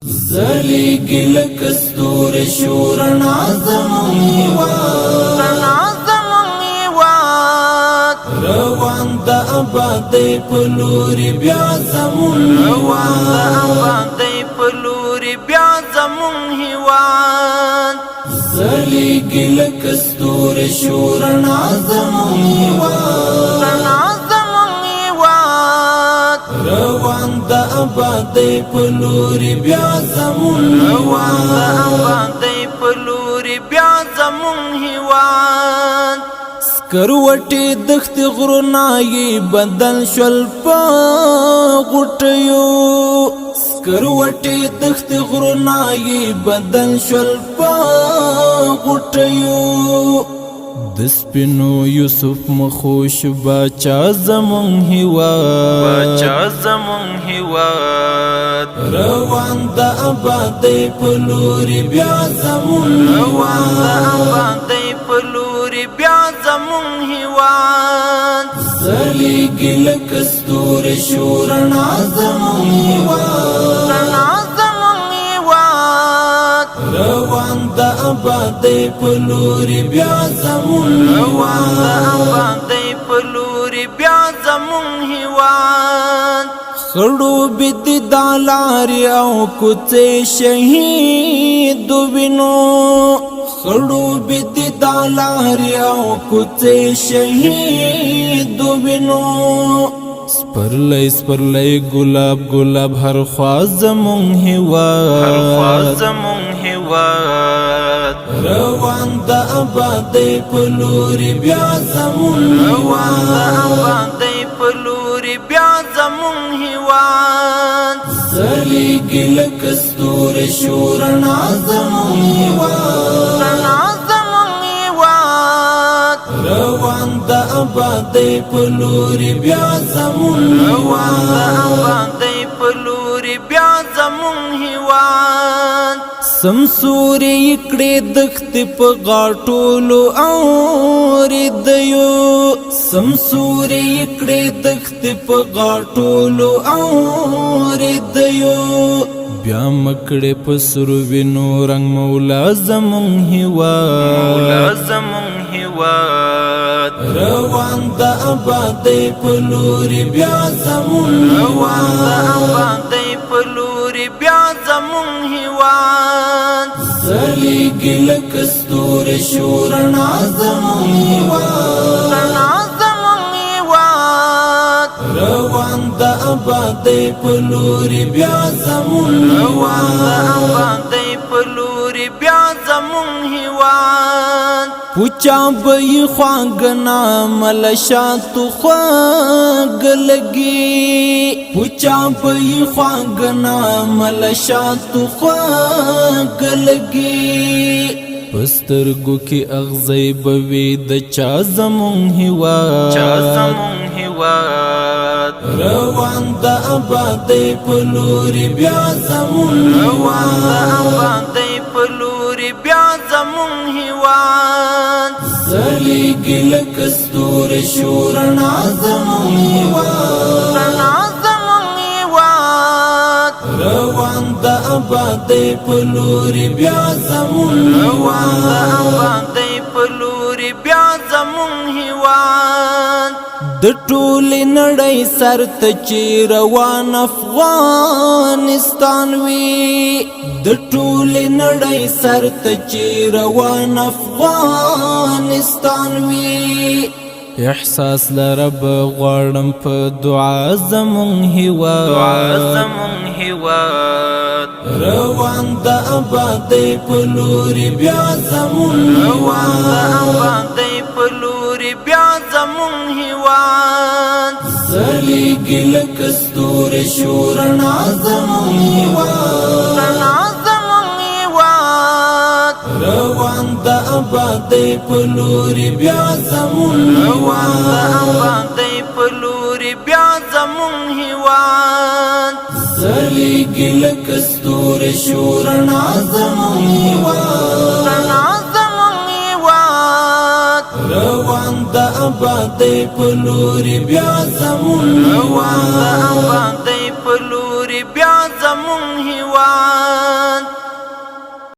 ځلیږي لکه ستوري شو رڼا زموږ هېواد. رڼا زموږ هېواد. روان د آبادۍ په لوري بیا زموږ روان د هېواد. آبادۍ په لوري بیا زموږ هېواد. ځلیږي لکه ستوري شو رڼا زموږ هېواد. رڼا زموږ هېواد. روان د آبادۍ په لوري بیا زموږ روان د هېواد. آبادۍ په لوري بیا زموږ هېواد. سکروټې دښتې غرونه یې بدل شول په غوټیو. سکروټې دښتې غرونه یې بدل شول په غوټیو. د سپینو یوسف مخو شو باچا زمونږ هېواد. باچا زموږ هېواد. روان د آبادۍ په لوري بیا زمونږ روان د هېواد. آبادۍ په لوري بیا زموږ هېواد. ځلیږي لکه ستوري شو رڼا زمونږ هېواد. رڼا زموږ هېواد. روان د آبادۍ په لوري بیا زمونږ روان د هېواد. آبادۍ په لوري بیا زموږ هېواد. خړوبې دي دا لارې او کوڅې شهید وینو. خړوبې دي دا لارې او کوڅې شهید وینو. سپرلی سپرلی ګلاب ګلاب هر خوا زمونږ هر خوا هېواد. زموږ هېواد. روان د آبادۍ په لوري بیا زمونږ روان د هېواد. آبادۍ په لوري بیا زموږ هېواد. ځلیږي لکه ستوري شو رڼا زمونږ هېواد. رڼا زموږ هېواد. روان د آبادۍ په لوري بیا زمونږ روان د هېواد. آبادۍ په لوري بیا زموږ هېواد. سمسورې یې کړې دښتې په غاټولو اوریدیو. سمسورې یې کړې دښتې په غاټولو اوریدیو. بیا مکړې په سرو وینو رنګ مولا زمونږ مولا هېواد. زموږ هېواد. روان د آبادۍ په لوري بیا زمونږ روان د هېواد. آبادۍ په لوري بیا زموږ هېواد. ځلیږي لکه ستوري شو رڼا زمونږ هېواد. رڼا زموږ هېواد. روان د آبادۍ په لوري بیا زمونږ روان د هېواد. آبادۍ په لوري بیا زموږ هېواد. پوچا به یې خواږه ملشاتو خواږه لګي. پوچا به یې خواږه ملشاتو خواږه لګي. په سترګو کې اغزی به وي د چا زمونږ چا هېواد. زموږ هېواد. روان د آبادۍ په لوري بیا زمونږ روان د هېواد. آبادۍ په لوري بیا زموږ هېواد. ځلیږي لکه ستوري شو رڼا زمونږ هېواد. رڼا زموږ هېواد. روان د آبادۍ په لوري بیا زمونږ روان د هېواد. آبادۍ په لوري بیا زموږ هېواد. د ټولې نړۍ سر ته چې روان افغانستان وي. د ټولې نړۍ سر ته چې روان افغانستان وي. احساس لره به غواړم په دعا زمونږ دعا هېواد. زموږ هېواد. روان د آبادۍ په لوري بیا زمونږ روان د هېواد. آبادۍ په لوري بیا زموږ هېواد. ځلیږي لکه ستوري شو رڼا زمونږ هېواد. رڼا زموږ هېواد. روان د آبادۍ په لوري بیا زمونږ روان د هېواد. آبادۍ په لوري بیا زموږ هېواد. ځلیږي لکه ستوري شو رڼا زمونږ هېواد. رڼا زموږ هېواد. روان د آبادۍ په لوري بیا زمونږ روان د هېواد.